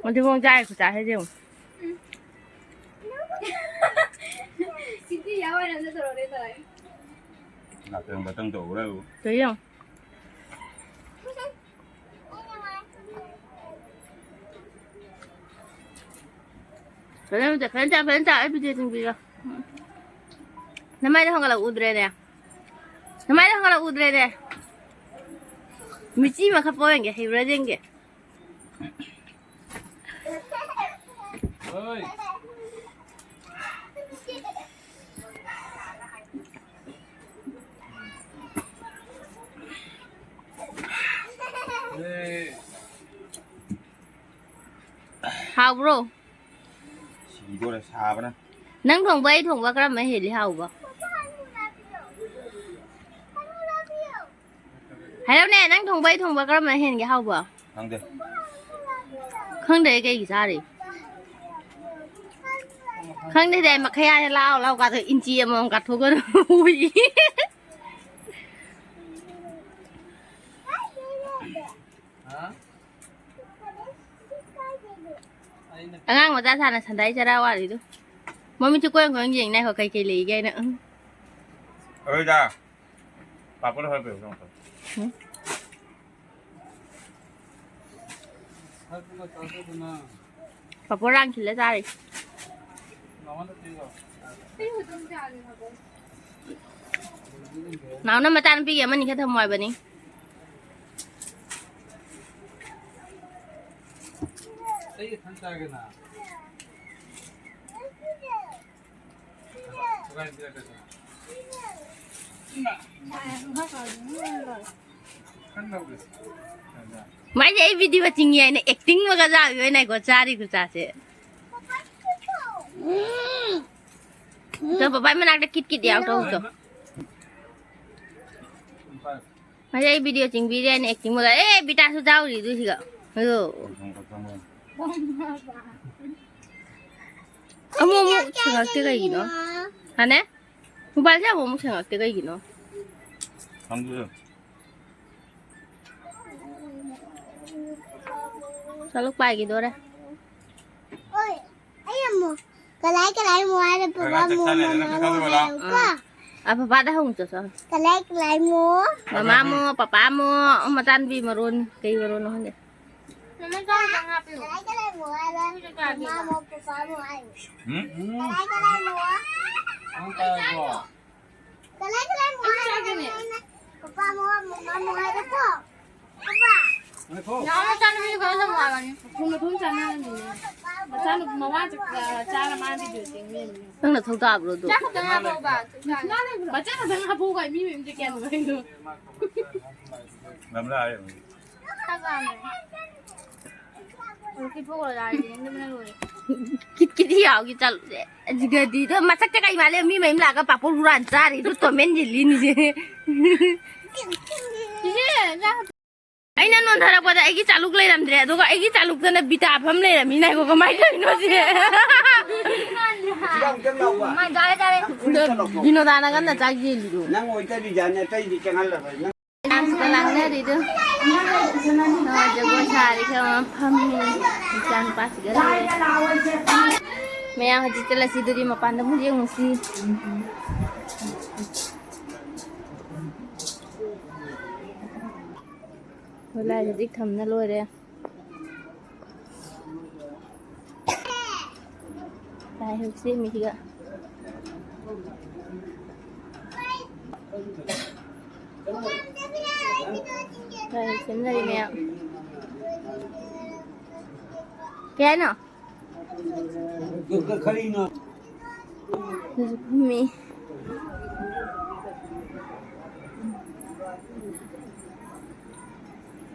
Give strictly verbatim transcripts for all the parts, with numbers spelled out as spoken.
ꯃꯗꯨꯕꯣꯡ ꯆꯥꯏ ꯈꯨꯆꯥ ꯍꯥꯏꯁꯦ ꯌꯦꯡꯉꯨ꯫ ꯁꯤꯗꯤ ꯌꯥꯎꯋꯦ ꯅꯪꯅ ꯇꯧꯔꯛꯑꯣꯅꯦ ꯇꯧꯔꯦ꯫ ꯉꯥꯛꯇꯪ ꯉꯥꯛꯇꯪ ꯇꯧꯔꯦ꯫ ꯇꯧ ꯌꯦꯡꯉꯨ꯫ ꯐꯖꯅ ꯆꯥ, ꯐꯖꯅ ꯆꯥ, ꯐꯖꯅ ꯆꯥ, ꯑꯩ video ꯆꯤꯡꯕꯤꯔꯣ꯫ ꯅꯃꯥꯏꯗꯣ ꯍꯪꯒꯠꯂꯛ ꯎꯗ꯭ꯔꯦꯅꯦ꯫ ꯅꯃꯥꯏꯗꯣ ꯍꯪꯒꯠꯂꯛ ꯎꯗ꯭ꯔꯦꯅꯦ꯫ ꯃꯤꯆꯤ ꯑꯃ ꯈꯞꯄꯣ ꯌꯦꯡꯒꯦ, ꯍꯩꯕ꯭ꯔꯥ ꯌꯦꯡꯒꯦ꯫ ꯍꯣꯏ꯫ ꯍꯥꯎꯕ꯭ꯔꯣ? ꯁꯤꯗꯣꯔꯦ ꯁꯥꯕꯅ꯫ ꯅꯪ ꯊꯣꯡꯕ ꯑꯩ ꯊꯣꯡꯕ ꯀꯔꯝꯕ ꯍꯦꯜꯂꯤ ꯍꯥꯎꯕ? ꯍꯥꯏꯔꯛꯎꯅꯦ, ꯅꯪ ꯊꯣꯡꯕ ꯑꯩ ꯊꯣꯡꯕ ꯀꯔꯝꯕ ꯍꯦꯟꯒꯦ ꯍꯥꯎꯕ? ꯈꯪꯗꯦ꯫ ꯈꯪꯗꯦ ꯑꯩ ꯀꯩꯒꯤ ꯆꯥꯔꯤ? ꯈꯪꯗꯦꯗꯤ ꯑꯩ ꯃꯈꯌꯥꯁꯦ ꯂꯥꯎ ꯂꯥꯎ ꯀꯥꯊꯣꯛ ꯏꯟꯆꯤ ꯑꯃꯃꯝ ꯀꯥꯊꯣꯛꯀꯗꯕ ꯎꯏ꯫ ꯑꯉꯥꯡ ꯃꯆꯥ ꯁꯥꯅ ꯁꯟꯗꯥꯏ ꯆꯔꯥ ꯋꯥꯔꯤꯗꯨ꯫ ꯃꯃꯤꯠꯁꯦ ꯀꯣꯏꯔꯪ ꯀꯣꯏꯔꯪ ꯌꯦꯡ ꯅꯥꯏꯈꯣ ꯀꯩꯀꯩ ꯂꯩꯒꯦ ꯍꯥꯏꯅ꯫ ꯎꯝ꯫ ꯑꯔꯣꯏꯗ꯫ ꯄꯥꯄꯔ ꯈꯔ ꯄꯤꯔꯛꯑꯣ, ꯆꯪꯉꯛꯄ꯫ ꯎꯝ꯫ ꯄꯥꯄꯔ ꯂꯥꯡꯈꯤꯜꯂ ꯆꯥꯔꯤ꯫ ꯅꯥꯎꯅ ꯃꯆꯥꯅꯨꯄꯤꯒꯤ ꯑꯃꯅꯤ ꯈꯔ ꯊꯝꯃꯣ ꯍꯥꯏꯕꯅꯤ꯫ ꯑꯩ ꯏꯊꯟ ꯆꯥꯒꯦꯅ꯫ ꯃꯥꯏꯁꯦ ꯑꯩ video ꯆꯤꯡꯉꯤ ꯍꯥꯏꯅ acting ꯃꯒ ꯆꯥꯕꯤ ꯑꯣꯏꯅꯀꯣ ꯆꯥꯔꯤ ꯈꯨꯆꯥꯁꯦ꯫ ꯎꯝ꯫ ꯆꯣ, ꯕꯕꯥꯏ ꯃꯅꯥꯛꯇ ꯀꯤꯠ ꯀꯤꯠ ꯌꯥꯎ ꯇꯧ ꯆꯣ꯫ ꯃꯥꯁꯦ ꯑꯩ video ꯆꯤꯡꯕꯤꯔꯦ ꯍꯥꯏꯅ acting ꯃꯒ꯫ ꯑꯦ, ꯕꯤꯇꯥꯁꯨ ꯌꯥꯎꯔꯤ ꯑꯗꯨ ꯁꯤꯒ꯫ ꯑꯗꯣ꯫ ꯑꯃꯨꯛ ꯑꯃꯨꯛ ꯁꯦꯡꯉꯛꯇꯦ ꯀꯩꯒꯤꯅꯣ? ꯍꯥꯅꯦ? Mobileꯁꯦ ꯑꯃꯨꯛ ꯑꯃꯨꯛ ꯁꯦꯡꯉꯛꯇꯦ ꯀꯩꯒꯤꯅꯣ? ꯈꯪꯗꯦ꯫ ꯆꯠꯂꯣ ꯄꯥꯏꯈꯤꯗꯣꯔꯦ꯫ ꯑꯣꯏ, ꯑꯩ ꯑꯃꯨꯛ ꯀꯂꯥꯏ ꯀꯂꯥꯏ ꯃꯣ ꯍꯥꯏꯔ ꯄꯄꯥ ꯃꯣ ꯃꯃꯥ ꯃꯣ ꯍꯥꯏꯔꯣꯀꯣ꯫ ꯑꯥ, ꯄꯄꯥꯗ ꯍꯪꯉꯨ ꯆꯠꯁꯣ꯫ ꯀꯂꯥꯏ ꯀꯂꯥꯏ ꯃꯣ꯫ ꯃꯃꯥ ꯃꯣ, ꯄꯄꯥ ꯃꯣ, ꯃꯆꯥꯅꯨꯄꯤ ꯃꯔꯣꯟ, ꯀꯩ ꯃꯔꯣꯟꯅꯣ ꯈꯪꯗꯦ꯫ ꯃꯃꯥ ꯆꯥꯛ ꯈꯤꯇꯪ ꯍꯥꯞꯄꯤꯌꯨ꯫ ꯀꯂꯥꯏ ꯀꯂꯥꯏ ꯃꯣ ꯍꯥꯏꯔ ꯃꯃꯥ ꯃꯣ, ꯄꯄꯥ ꯃꯣ ꯍꯥꯏꯔꯣ꯫ ꯎꯝ? ꯀꯂꯥꯏ ꯀꯂꯥꯏ ꯃꯣ꯫ ꯅꯪ ꯇꯥꯔꯕꯣ? ꯀꯂꯥꯏ ꯀꯂꯥꯏ ꯃꯣ ꯍꯥꯏꯔ ꯆꯥꯒꯦꯅꯦ꯫ ꯄꯄꯥ ꯃꯣ, ꯃꯃꯥ ꯃꯣ ꯍꯥꯏꯔꯣꯀꯣ꯫ ꯄꯄꯥ꯫ ꯅꯆꯥꯅꯨꯄꯤꯗꯣ ꯀꯩꯅꯣ ꯇꯧ ꯍꯥꯏꯕꯅꯤ꯫ ꯊꯨꯝꯅ ꯊꯨꯝ ꯆꯥꯟꯅꯔꯅꯤꯅꯦ꯫ ꯃꯆꯥꯅꯨꯄꯤ ꯃꯋꯥ ꯆ-, ꯆꯥꯔ ꯃꯥꯗꯤ ꯕꯤꯔ ꯇꯤꯡꯉꯦ꯫ ꯅꯪꯅ ꯊꯧ ꯇꯥꯕ꯭ꯔꯣ ꯑꯗꯣ? ꯆꯥꯛ ꯈꯛꯇꯪ ꯍꯥꯞꯄꯣꯕ꯫ ꯃꯆꯥ ꯈꯛꯇꯪ ꯍꯥꯞꯄꯣꯕ, ꯃꯤ ꯃꯌꯨꯝꯗ ꯀꯌꯥ ꯅꯨꯡꯉꯥꯏꯅꯣ? ꯆꯥꯛ ꯂꯥꯝꯃꯦ꯫ ꯍꯧꯖꯤꯛꯇꯤ ꯊꯣꯛꯑꯒ ꯆꯥꯔꯗꯤ ꯌꯦꯡꯗꯕꯅ ꯂꯣꯏꯔꯦ꯫ ꯀꯤꯠ ꯀꯤꯠ ꯌꯥꯎꯒꯤ ꯆꯠꯂꯨꯁꯦ꯫ ꯑꯁꯤꯒꯗꯤ ꯑꯗꯣ ꯃꯁꯛꯇ ꯀꯩ ꯃꯥꯜꯂꯦ? ꯃꯤ ꯃꯌꯨꯝ ꯂꯥꯛꯑꯒ ꯄꯥꯄꯣꯔ ꯍꯨꯔꯥꯟ ꯆꯥꯔꯤ꯫ ꯑꯗꯨ ꯇꯣꯃꯦꯟ ꯌꯦꯜꯂꯤꯅꯤꯁꯦ꯫ ꯏꯆꯦ, ꯆꯥꯛ ꯑꯩꯅ ꯅꯣꯟꯊꯔꯛꯄꯗ ꯑꯩꯒꯤ ꯆꯥꯂꯨꯛ ꯂꯩꯔꯝꯗ꯭ꯔꯦ, ꯑꯗꯨꯒ ꯑꯩꯒꯤ ꯆꯥꯂꯨꯛꯇꯅ ꯕꯤꯇꯥ ꯐꯝ ꯂꯩꯔꯝꯃꯤ꯫ ꯉꯥꯏꯈꯣ, ꯀꯃꯥꯏꯅ ꯇꯧꯔꯤꯅꯣ ꯁꯤ? ꯃꯥ ꯆꯥꯔꯦ, ꯆꯥꯔꯦ꯫ ꯑꯗꯣ ꯕꯤꯅꯣꯗꯥꯅ ꯀꯟꯅ ꯆꯥꯛ ꯌꯦꯜꯂꯤꯗꯣ꯫ ꯅꯪ ꯑꯣꯏꯇꯔꯤꯖꯥꯠꯅꯦ, ꯑꯇꯩꯗꯤ ꯆꯪꯍꯜꯂꯔꯣꯏ꯫ ꯅꯪ ꯑꯉꯥꯡꯁꯤꯒ ꯂꯥꯡꯅꯔꯤꯗꯣ꯫ ꯅꯣꯏ ꯖꯒꯣꯏ ꯁꯥꯔꯤ ꯈꯔ ꯑꯃ ꯐꯝꯃꯤ꯫ ꯏꯆꯥ ꯅꯨꯄꯥꯁꯤꯒ ꯂꯩꯔꯦ꯫ ꯃꯌꯥꯝ ꯍꯧꯖꯤꯛ ꯆꯠꯂꯁꯤ, ꯑꯗꯨꯗꯤ ꯃꯄꯥꯟꯗ ꯑꯃꯨꯛ ꯌꯦꯡꯉꯨꯁꯤ꯫ ꯍꯣꯏ, ꯂꯥꯏ ꯍꯧꯖꯤꯛ ꯊꯝꯅ ꯂꯣꯏꯔꯦ꯫ ꯂꯥꯏ ꯍꯧꯖꯤꯛ ꯁꯦꯝꯃꯤꯁꯤꯒ꯫ ꯂꯥꯏ ꯍꯧꯖꯤꯛ ꯁꯦꯝꯅꯔꯤ ꯃꯌꯥꯝ꯫ ꯀꯩ ꯍꯥꯏꯅꯣ? ꯀꯔꯤꯅꯣ? ꯑꯗꯨꯁꯨ ꯐꯝꯃꯤ꯫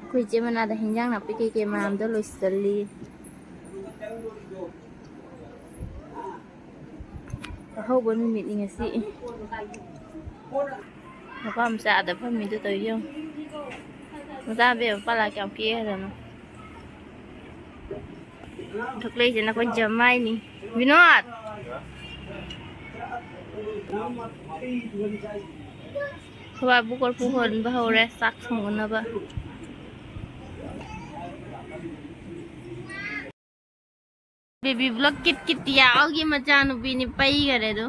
ꯑꯩꯈꯣꯏ ꯏꯆꯦ ꯃꯅꯥꯗ ꯍꯤꯟꯖꯥꯡ ꯅꯥꯄꯤ ꯀꯩꯀꯩ ꯃꯌꯥꯝꯗꯣ ꯂꯣꯏꯁꯤꯜꯂꯤ꯫ ꯑꯍꯧꯕ ꯅꯨꯃꯤꯠꯅꯤ ꯉꯁꯤ꯫ ꯅꯨꯄꯥ ꯃꯆꯥ ꯑꯥꯗ ꯐꯝꯃꯤꯗꯣ ꯇꯧꯔꯤ ꯌꯦꯡꯉꯨ꯫ ꯃꯆꯥ ꯕꯦꯝꯃ ꯄꯥꯂꯥ ꯀꯌꯥꯝ ꯀꯦ ꯍꯥꯏꯗꯅꯣ꯫ ꯊꯣꯛꯂꯛꯏꯁꯦ ꯅꯈꯣꯏ ꯖꯃꯥꯏꯅꯤ꯫ ꯕꯤꯅꯣꯗ! ꯑꯩꯈꯣꯏ ꯕꯥꯕꯨ ꯀꯣꯔꯐꯨ ꯍꯣꯟꯕ ꯍꯧꯔꯦ ꯆꯥꯛ ꯊꯣꯡꯅꯕ꯫ ꯕꯦꯕꯤ ꯕ꯭ꯂꯣꯛ ꯀꯤꯠ ꯀꯤꯠ ꯌꯥꯎꯒꯤ ꯃꯆꯥꯅꯨꯄꯤꯅꯤ ꯄꯩꯈꯔꯦ ꯑꯗꯣ꯫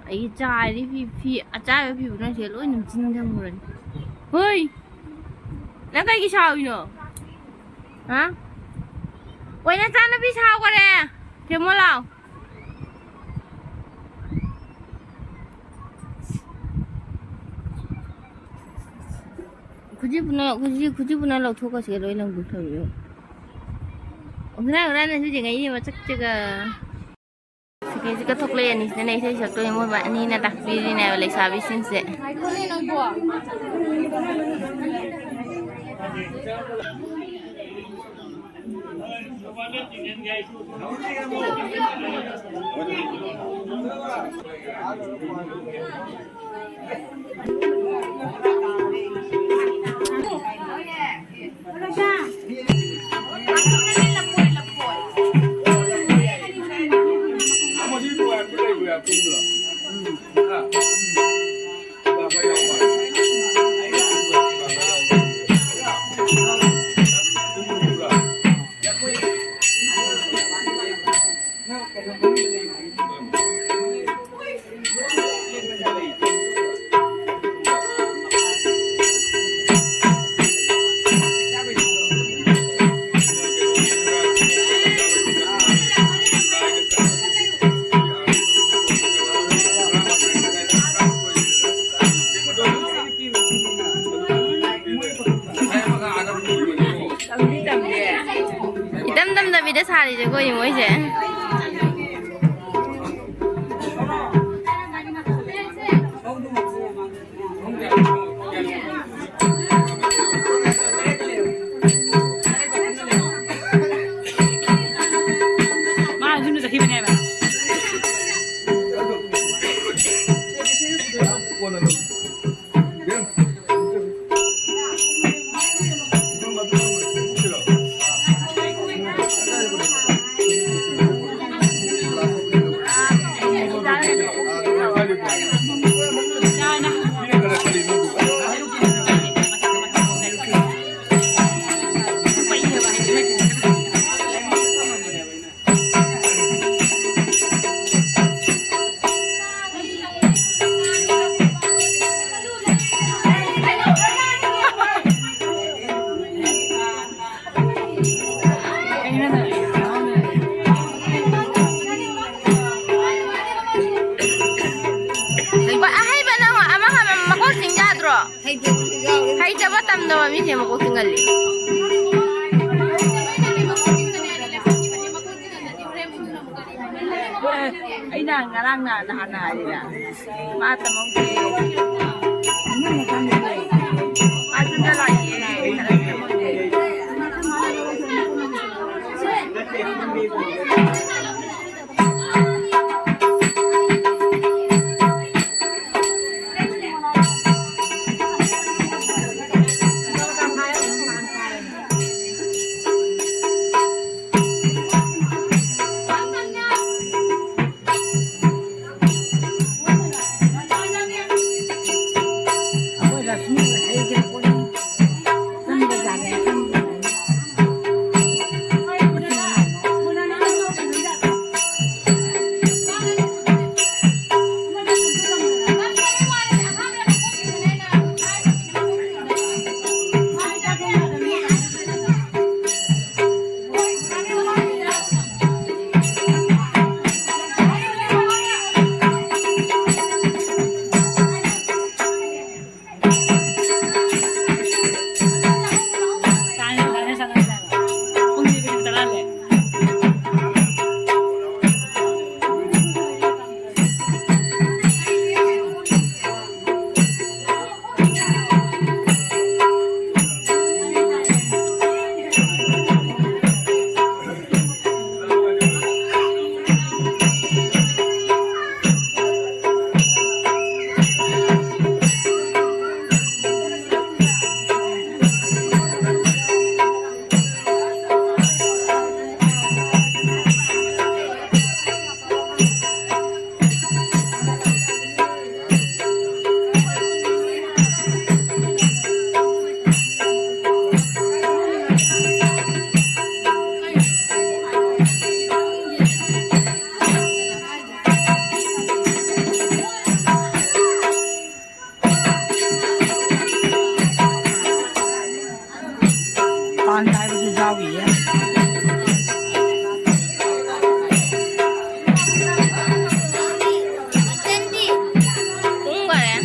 ꯑꯩꯒꯤ ꯆꯥꯏꯔꯤ ꯐꯤ, ꯐꯤ ꯑꯆꯥꯏꯕ ꯐꯤꯕꯨ ꯅꯪꯁꯦ ꯂꯣꯏ ꯅꯝꯁꯤꯟ ꯊꯝꯈ꯭ꯔꯅꯤ꯫ ꯍꯣꯏ! ꯅꯪ ꯀꯩꯒꯤ ꯁꯥꯎꯔꯤꯅꯣ? ꯍꯥ? ꯑꯣꯏ, ꯅꯆꯥꯅꯨꯄꯤ ꯁꯥꯎꯈꯔꯦ꯫ ꯊꯦꯝꯃꯣ ꯂꯥꯎ꯫ ꯈꯨꯖꯤꯕꯨꯅ, ꯈꯨꯖꯤ, ꯈꯨꯖꯤꯕꯨꯅ ꯂꯧꯊꯣꯛꯀꯁꯤꯒ ꯂꯣꯏ ꯂꯪꯊꯣꯛꯈ꯭ꯔꯕ꯫ ꯍꯨꯔꯥꯟ ꯍꯨꯔꯥꯟꯅ ꯁꯤ ꯌꯦꯡꯉꯛꯏꯅꯦ ꯃꯁꯛꯁꯤꯒ꯫ ꯁꯤꯒꯦꯁꯤ ꯀꯠꯊꯣꯛꯂꯛꯑꯦ ꯑꯅꯤꯁꯤꯅꯅꯦ ꯏꯁꯩ ꯁꯛꯇꯣꯏꯅꯦ, ꯃꯣꯏ ꯑꯅꯤꯅ ꯇꯥꯛꯄꯤꯔꯤꯅꯦꯕ ꯂꯩꯁꯥꯕꯤꯁꯤꯡꯁꯦ꯫ ꯉꯥꯏꯈꯣꯅꯦ ꯅꯪꯕꯣ꯫ ꯏꯇꯝ ꯇꯝꯗꯕꯤꯗ ꯁꯥꯔꯤꯁꯦꯀꯣ ꯌꯦꯡꯉꯣ ꯑꯩꯁꯦ꯫ ꯃꯥ ꯌꯨꯝꯗ ꯆꯠꯈꯤꯕꯅꯦꯕ꯫ ꯑꯩꯅ ꯉꯔꯥꯡꯅ ꯅꯍꯥꯟꯅ ꯍꯥꯏꯔꯤꯅ꯫ ꯃꯥ ꯇꯝꯍꯧꯗꯦ꯫ ꯃꯥ ꯌꯨꯝꯗ ꯂꯥꯛꯏꯌꯦ꯫ ꯄꯥꯟ ꯀꯥꯏꯕꯁꯨ ꯌꯥꯎꯔꯤꯌꯦ꯫ ꯄꯨꯡ ꯕꯥꯔꯣ꯫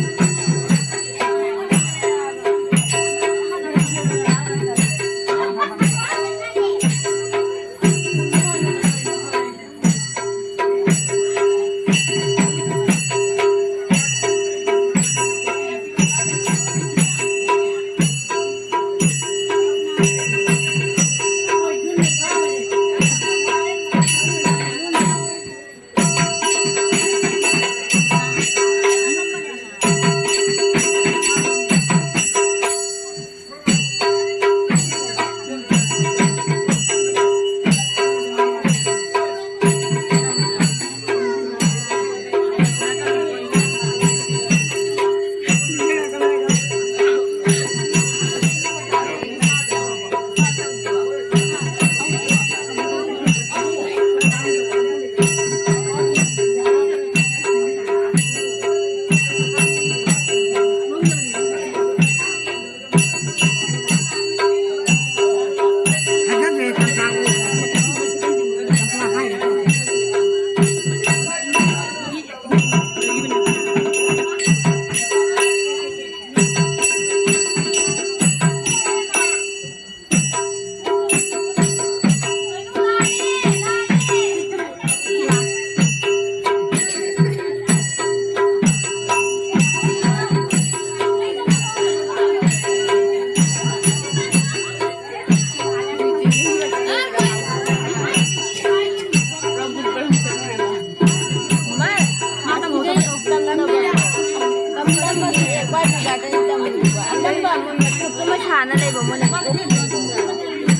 ꯂꯩꯕ ꯃꯣꯏꯅ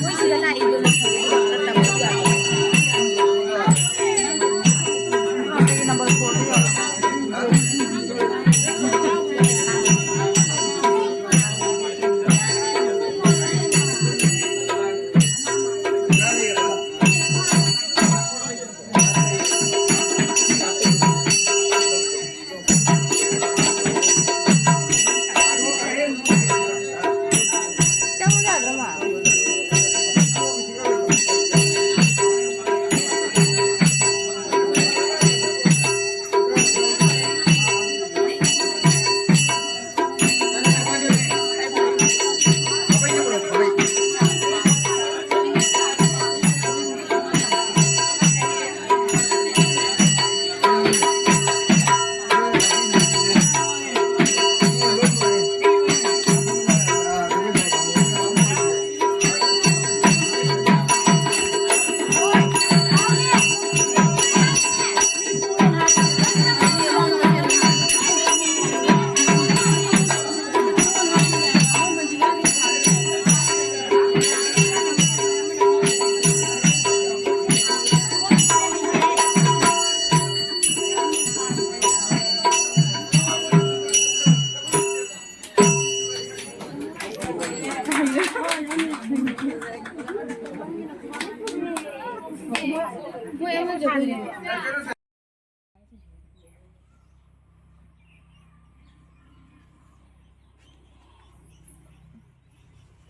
ꯃꯣꯏ ꯁꯤꯗ ꯂꯥꯛꯏꯗꯣ ꯅꯠꯇꯕ꯫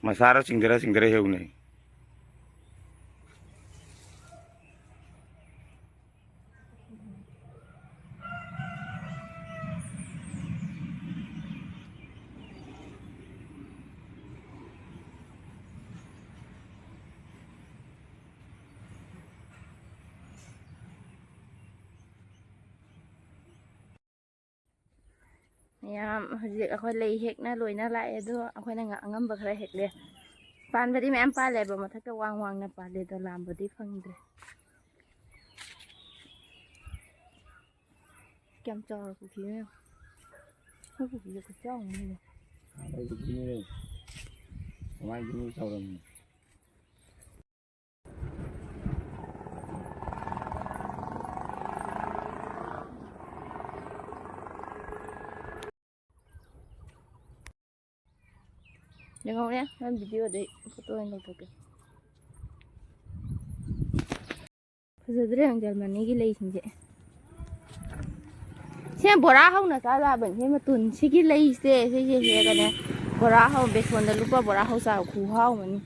ꯃꯁꯥꯔ ꯆꯤꯡꯗꯔ ꯆꯤꯡꯗꯔ ꯍꯦꯛꯎꯅꯦ꯫ ꯃꯌꯥꯝ ꯍꯧꯖꯤꯛ ꯑꯩꯈꯣꯏ ꯂꯩ ꯍꯦꯛꯅ ꯂꯣꯏꯅ ꯂꯥꯛꯑꯦ, ꯑꯗꯣ ꯑꯩꯈꯣꯏꯅ ꯉ-, ꯑꯉꯝꯕ ꯈꯔ ꯍꯦꯛꯂꯦ꯫ ꯄꯥꯟꯕꯗꯤ ꯃꯌꯥꯝ ꯄꯥꯜꯂꯦꯕ, ꯃꯊꯛꯇ ꯋꯥꯡ ꯋꯥꯡꯅ ꯄꯥꯜꯂꯦ, ꯑꯗꯣ ꯂꯥꯝꯕꯗꯤ ꯐꯪꯗ꯭ꯔꯦ꯫ ꯀꯌꯥꯝ ꯆꯥꯎꯔ ꯄꯨꯈ꯭ꯔꯤꯅꯣ ꯌꯦꯡꯉꯣ꯫ ꯑꯩꯈꯣꯏ ꯄꯨꯈ꯭ꯔꯤꯁꯦ ꯈꯨꯆꯥꯎ ꯑꯃꯅꯤꯅꯦ꯫ ꯑꯩ ꯄꯨꯈ꯭ꯔꯤꯅꯦ꯫ ꯃꯥꯏꯗꯤ ꯃꯤ ꯆꯥꯎꯔꯝꯃꯤ꯫ ꯌꯦꯡꯍꯧꯅꯦ, ꯅꯪ ꯚꯤꯗꯤꯑꯣꯗꯩ ꯐꯣꯇꯣ ꯑꯣꯏꯅ ꯂꯧꯊꯣꯛꯀꯦ꯫ ꯐꯖꯗ꯭ꯔꯦ ꯌꯦꯡꯉꯨ ꯖꯔꯃꯅꯤꯒꯤ ꯂꯩꯁꯤꯡꯁꯦ꯫ ꯁꯦ ꯕꯣꯔꯥ ꯍꯧꯅ ꯆꯥ ꯌꯥꯕꯅꯤ꯫ ꯁꯦ ꯃꯇꯨꯟ ꯁꯤꯒꯤ ꯂꯩꯁꯦ, ꯁꯤꯁꯦ ꯍꯦꯛꯑꯒꯅꯦ ꯕꯣꯔꯥ ꯍꯧ, ꯕꯦꯁꯣꯟꯗ ꯂꯨꯞꯄ ꯕꯣꯔꯥ ꯍꯧ ꯆꯥꯕ ꯈꯨꯍꯥꯎ ꯑꯃꯅꯤ꯫